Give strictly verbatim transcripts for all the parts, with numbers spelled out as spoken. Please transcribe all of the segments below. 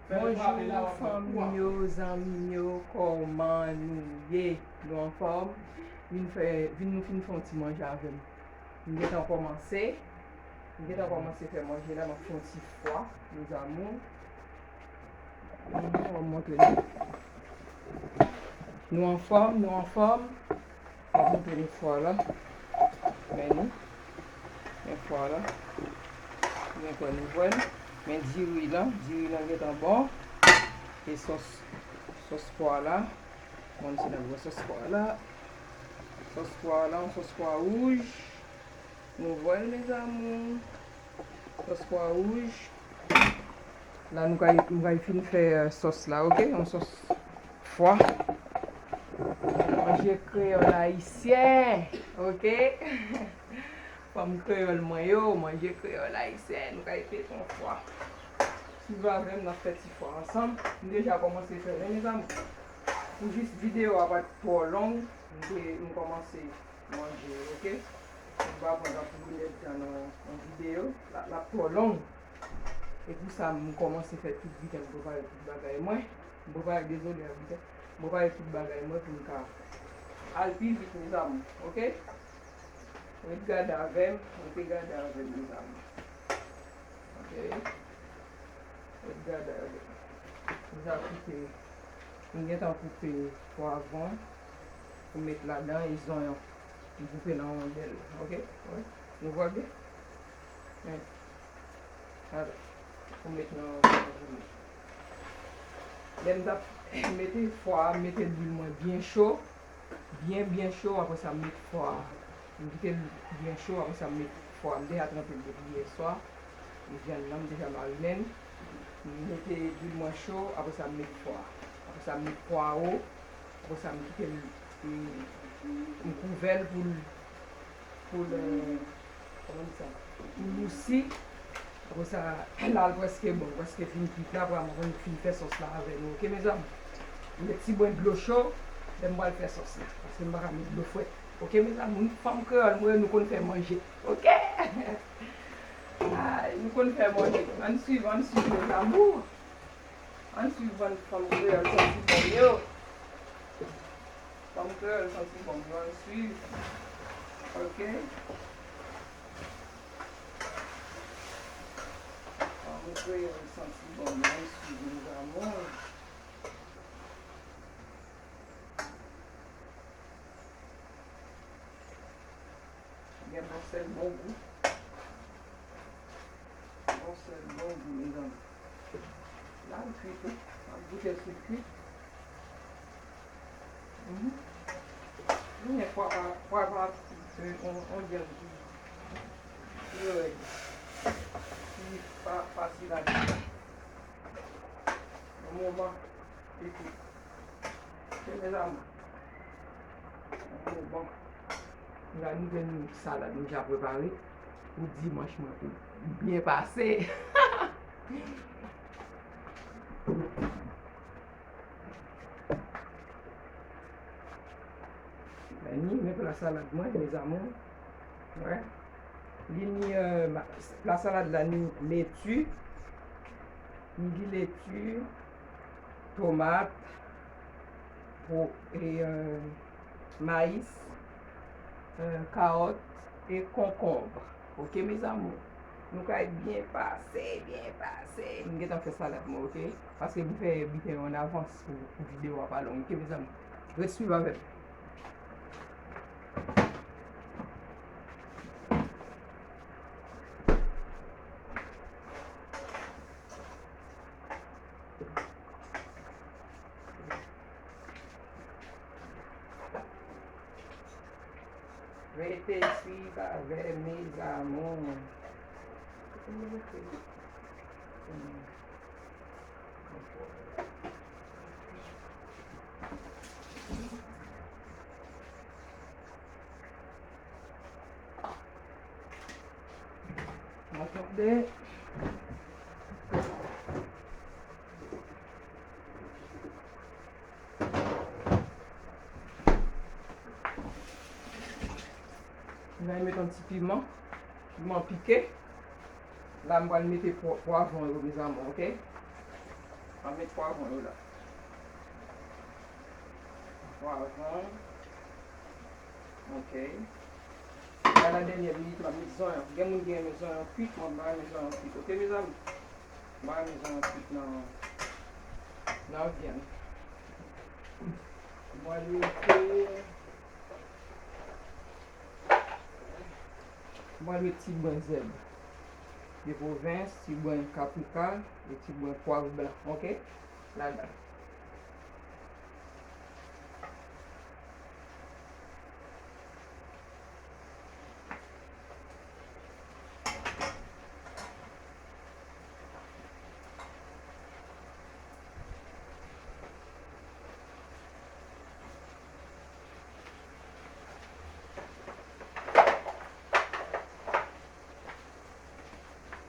Bonjou, fanmi m yo, zanmi m yo, kòman nou ye? Nou anfòm? Vin fè, vin nou fin fè yon ti manje avè m. M gentan kòmanse. M gentan kòmanse fè manje la, m ap fè yon ti fwa, mes amours. Mhm, m ap montre nou. Nou anfòm, nou anfòm. M ap montre nou fwa la. Men li. Men fwa la. Men kwè nou wè l. Men diri lan. Diri lan gentan bon. E sòs, sòs pwa la. Bon, se nan gwo sòs pwa la. Sòs pwa la, yon sòs pwa wouj. Nou wè l, mes amours. Sòs pwa wouj. La, nou kay, nou kay fin fè, euh, sòs la, oke? Yon sòs fwa. Manje kreyòl ayisyen, oke? Fanm kreyòl mwen yo, manje kreyòl ayisyen, nou kay fè yon fwa. Swiv avè m, n ap fè ti fwa ansanm. M deja kòmanse fè l, wi, mes amours. Pou jis videyo a pa t twò long, m te, m kòmanse manje, oke? M pa pran nan pou goulet dan nan, nan videyo. L ap, l ap twò long. E pou sa, m kòmanse fè tout biten, m prepare tout bagay mwen. M prepare, dezole ak biten. M prepare tout bagay mwen pou m ka al pi vit, mes amours, oke? Ret gade avè m, rete gade avè m, mes amours. Oke? Ret gade avè m. M sa koupe, m gentan koupe pwavwon pou met ladan e zonyon. M koupe l an wondèl, oke? Wè. Nou wè byen? Men. Ala. Pou met nan, lè m t ap mete fwa a, m mete lwil mwen byen cho. Byen, byen cho, apre sa m met fwa a. M kite l byen cho, apre sa m met fwa a. M deja tranpe l depi yè swa. E vyann nan, m deja marinen l. M mete lwil mwen cho, apre sa m met fwa a. Apre sa m met pwawo, apre sa m kite l, e, m kouvè l pou l, pou l, e, kòman di sa? Pou l rousi. Apre sa, la l prèske bon, prèske fin kwit la, apre m ap fin fè sòs la avè nou, oke, mes amours? M met ti bwen dlo cho, lè m pral fè sòs la, paske m pa ka met dlo frèt, oke, mes amours? Fanm kreyòl mwen, nou konn fè manje, oke? Ay, nou konn fè manje. Ann swiv, ann swiv, mes amours. Ann swiv bann fanm kreyòl santi bon yo. Fanm kreyòl santi bon yo, ann swiv. Oke? Fanm kreyòl santi bon yo, ann swiv, mes amours. Gen yon sèl bon gou. Yon sèl bon gou, mezanmi. La, l kwit wi. M ap goute si l kwit. Mhm. Men pwa pa, pwa pa, e, on, on vyann ki, ki rèd. Ki pa fasil a. Yon moman, li kwit. Ke mezanmi. Bon, bon. La nou gen yon salad nou ja prepare pou dimanch mwen pou byen pase. Men ni, men pla salad mwen, mes amours. Wè. Li ni, euh, ma-, pla salad la ni leti, ni leti, tomat, po-, e, euh, mayis, euh, kawòt e konkonb. Oke, mes amours? Nou kay byen pase, byen pase. M gentan fè salad mwen, oke? Paske m fè biten yo an avans pou, pou videyo a pa long, oke, mes amours? Ret swiv avè m. Rete swiv avè m, mes amours. Atande. M pral met yon ti piman, piman pike. La, m pral mete pwa-, pwavwon yo, mes amours, oke? M ap met pwavwon yo la. Pwavwon. Ok. La, nan dènyè minit, m ap met zonyon. Gen moun ki renmen zonyon kwit, mwen m pa renmen zonyon kwit. Ok, mezanmi? M pa renmen zonyon kwit nan, nan vyann. Mwen mete Mwen met ti bwen zèb de pwovens, ti bwen paprika e ti bwen pwav blan, ok, ladan.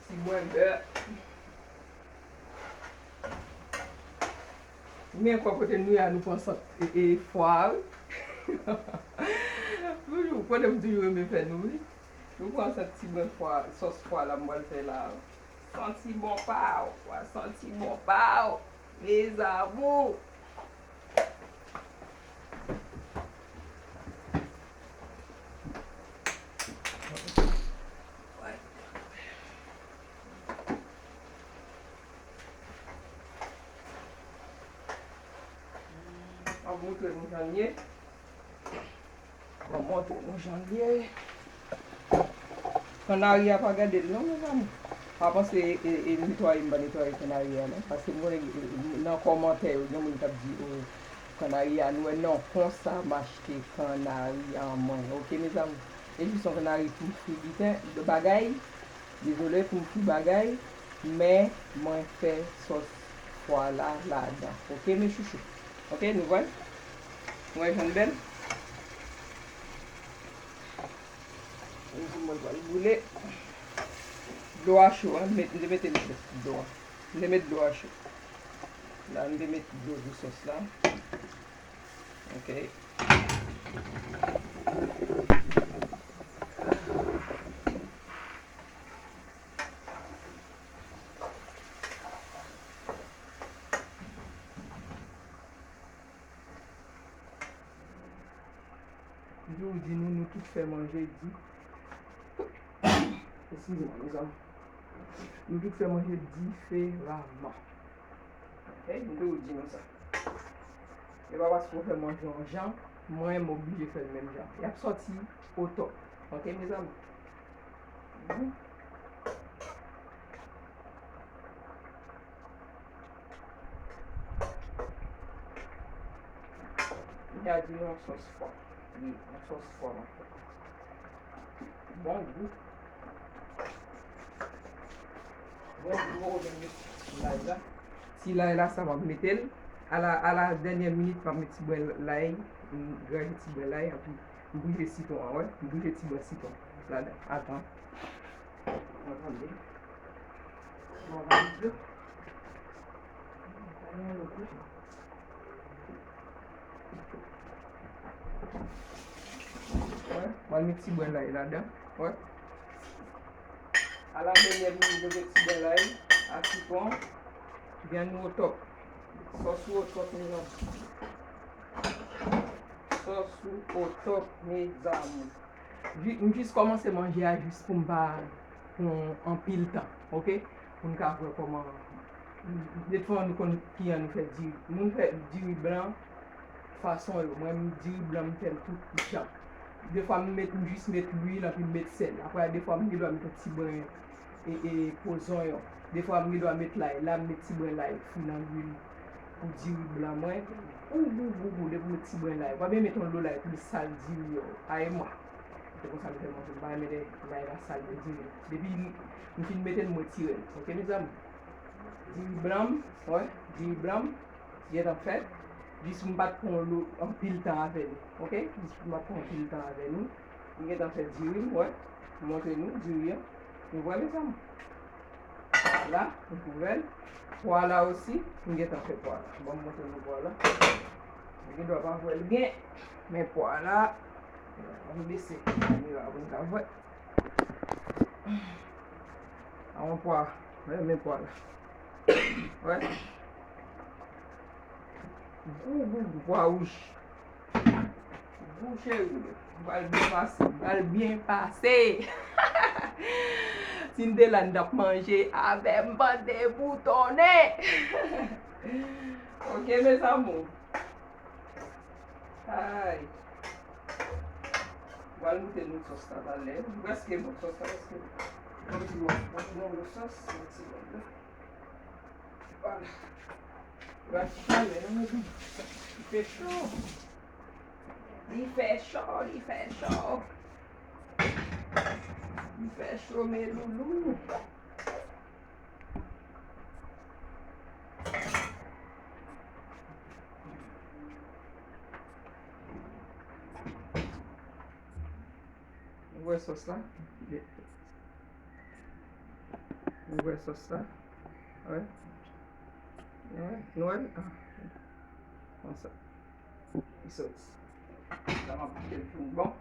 Ti bwen bè. Men kwè kote nou ye a, nou pran sant e, e fwa a, wi. Toujou, kote m toujou renmen fè nou, wi. Nou pran sant ti bwen fwa, sòs fwa la m pral fè la a. Santi bon pa w, w a santi bon pa w, mes amours. Ap montre nou jan l ye. Ban m montre nou jan l ye. Kannari a pa gade l non, mezanmi. Pa panse e, e, e netwaye m pa netwaye kannari a non. Paske m konnen, e, e, nan kòmantè yo, gen moun k ap di, o, kannari a nwè. Non, konsa m achte kannari a mwen. Ok, mezanmi? E jis yon kannari pou m fri biten, bagay. Dezole pou m fri bagay, men mwen fè sòs pwa la ladan. Ok, mes chouchous? Ok, nou wè l? Nou wè jan l bèl? Mwen di mwen pral boule. Dlo a cho, en, m te mete m sòs dlo a. M te met dlo a cho. La, m te met dlo sou sòs la. Ok. M toujou di nou, nou tout fè manje di. Eskize mwen, mezanmi. Nou tout fè manje diferaman. Ok, m toujou di nou sa. E pa paske w fè manje yon jan, mwen, m oblije fè l menm jan. Y ap sòti otòp. Ok, mezanmi? Mhm. Kounye a di nou yon sòs fwa. Wi, yon sòs fwa m ap fè. Bon gou. Bon gou, ou menm met ti lay la. Ti lay la, sa m ap mete l. A la, a la dènyè minit, m ap met ti bwen lay. M grate ti bwen lay, anpi m bouje sitwon an, wè. M bouje ti bwen sitwon ladan, avan. Mwen tande. Mwen tande. Wè, mwen met ti bwen lay ladan. Wè. A la dènyè minit, nou met ti bwen lay, a sitwon. Vyann nou otòp. Sòs ou otòp, mezanmi. Sòs ou otòp, mes amours. Ji-, m jis kòmanse manje a jis pou m pa pran anpil tan, ok? Pou n ka wè kòman, defwa nou konn kijan nou fè diri. Moun fè diri blan fason yo. Mwen, m diri blan, m fè l tout jan. Defwa, m met, m jis met lwil, anpi m met sèl. Aprè, defwa, m gen dwa met yon ti bren e, e, po zonyon. Defwa, m gen dwa met lay. La, m met ti bren lay fri nan lwil pou diri blan mwen. Ou gou, gou, gou, depi w met ti bren lay. W ap byen met yon lo lay pou l sal diri yo. Ay mwa. Se konsa m fè manje. M pa renmen lè lay la sal nan diri. Depi m fin mete l, m retire l. Ok, mezanmi? Diri blan m, wè, diri blan m, gentan fèt. Jis m pa t pran lo anpil tan avè l. Ok? Jis m pa t pran anpil tan avè nou. M gentan fè diri m, wè. M montre nou diri an. Nou wè, mezanmi? Vwala, m kouvè l. Pwa la osi, m gentan fè pwa la. Ban m montre nou pwa la. Nou gen dwa pa wè l byen, men pwa la, ban m bese kamera pou n ka wè. A yon pwa, wè, men pwa la. Wè. Gou, gou, gou, pwa wouj. Gou cheri, m pral byen pase, m pral byen pase. Si n te la, n t ap manje avè m, bande boutonnen. Ok, mes amours. Ay. M pral goute nou sòs la talè. M prèske bon, sòs la prèske bon. Yon ti bon, yon ti bon sòs, yon ti bon. Vwala. Li pa ti chalè non, mezanmi. Li fè cho. Li fè cho, li fè cho. Li fè cho, men loulou. Ou wè sòs la? Ou wè sòs la? Wè. Wè, nou wè? Ah. Konsa. Li soti. La m ap kite l tou bon.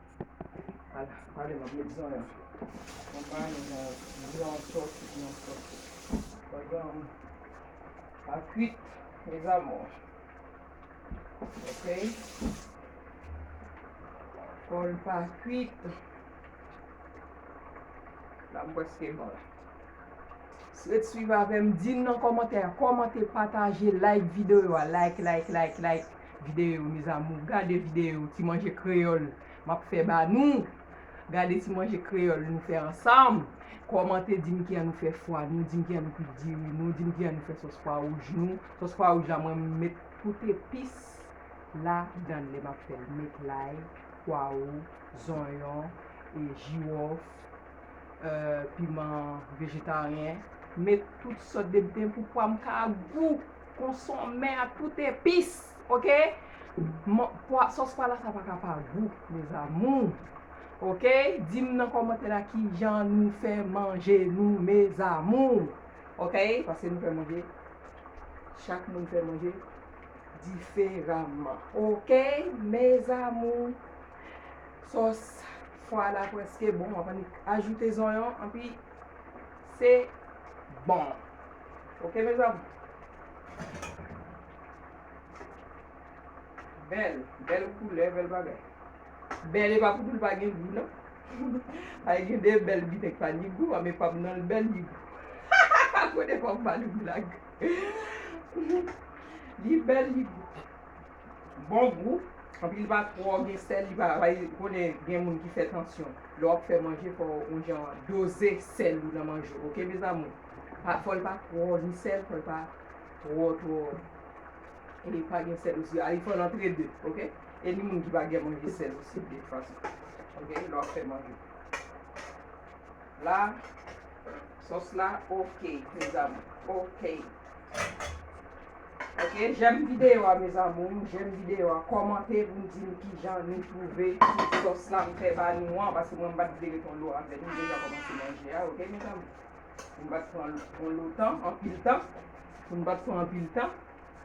Vwala, vwala, m ap met zonyon. Konprann, yon, yon sòs, yon sòs. Pandan pa kwit, mes amours. Ok. Fò l pa kwit. La, m prèske bon la. Ret swiv avè m, di n nan kòmantè a, kòmante, pataje, like videyo a, like, like, like, like videyo, mes amours, gade videyo Ti Manje Kreyòl m ap fè ba nou. Gade Ti Manje Kreyòl nou fè ansanm. Kòmante, di m kijan nou fè fwa nou, di m kijan nou kwit diri nou, di m kijan nou fè sòs pwa wouj nou. Sòs pwa wouj la, mwen, m met tout epis ladan l lè m ap fè l. Met lay, pwawo, zonyon, e jiwòf, eh, piman vejetaryen. Met tout sòt de biten pou pwa m ka gou, konsonmen ak tout epis, ok? Sòs pwa la, sa pa ka pa gou, mes amours. Ok? Di m nan kòmantè la kijan nou fè manje nou, mes amours. Ok? Paske nou fè manje, chak moun fè manje diferaman. Ok, mes amours. Sòs pwa la prèske bon. W ap annik ajoute zonyon, anpi se bon. Ok, mes amours. Bèl, bèl koulè, bèl bagay. Bèl e pa pou di l pa gen gou, non. Ay, gen de bèl biten k pa ni gou, a, men pa m nan l bèl ni gou. Kote fò m ba nou blag. Li bèl, li gou. Bon gou. Anpi li pa twò gen sèl, li pa, pa konnen gen moun ki fè tansyon. Lè w ap fè manje, fò w jan doze sèl ou nan manje w, ok, mes amours? Pa, fò l pa twò ni sèl, fò l pa twò, twò E pa gen sèl osi. A, il faut l'entre deux, ok? E ni moun ki pa gen manje sèl osi, de tout fason. Ok, lè w ap fè manje. La, sòs la, ok, mes amours. Ok. Ok, j'aime videyo a, mes amours. J'aime videyo a. Kòmante pou n di m kijan nou twouve ti sòs la m fè ba nou an, paske mwen m pa t vle ret on lo avè nou, m deja kòmanse manje a, ok, mes amours? Pou n pa t pran on lo tan, anpil tan. Pou n pa t pran anpil tan.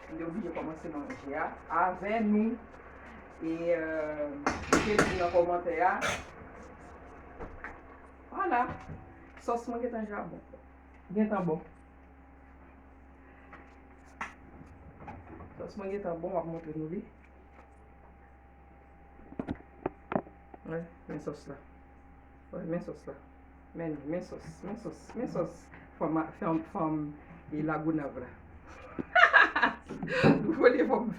M te oblije kòmanse manje a avè nou. E, euh, kite m di nan kòmantè a. Vwala. Sòs mwen gentan ja bon. Gentan bon. Sòs mwen gentan bon, m ap montre nou li. Wè, men sòs la. Wè, men sòs la. Men, men sòs, men sòs, men sòs. Fanm, fanm, fanm e Lagonav la. Ou konnen fanm,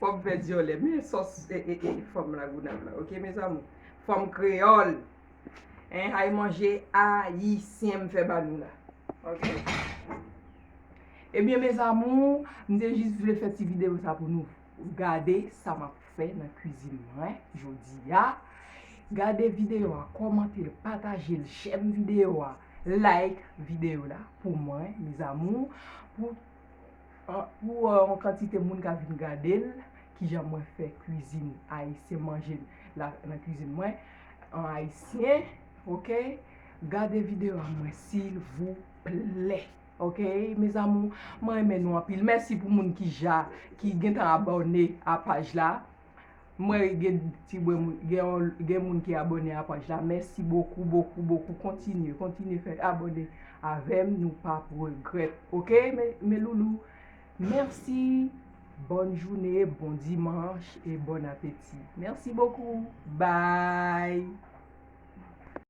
fanm fè dyòlè. Men sòs e, e, e, fanm Lagonav la. Ok, mes amours? Fanm kreyòl. En, ay manje ayisyen m fè ba nou la. Ok? Ebyen, mes amours, m te jis vle fè ti videyo sa pou nou gade sa m ap fè nan kwizin mwen jodi a. Gade videyo a, kòmante l, pataje l, j'aime videyo a, like videyo la pou mwen, mes amours, pou, an, pou, euh, yon kantite moun ka vin gade l, kijan mwen fè kwizin ayisyen, manje la nan kwizin mwen, an ayisyen, ok? Gade videyo a mwen, silvouplè. Ok, mes amours, mwen renmen nou anpil. Mèsi pou moun ki ja, ki gentan abòne a paj la. Mwen gen ti bwen moun, gen, gen moun ki abòne a paj la. Mèsi bokou, bokou, bokou. Kontinye, kontinye fè abòne avè m. Nou p ap regrèt. Ok, mes, mes loulous. Mèsi. Bonne journée, bon dimanche et bon appétit. Merci beaucoup. Bye.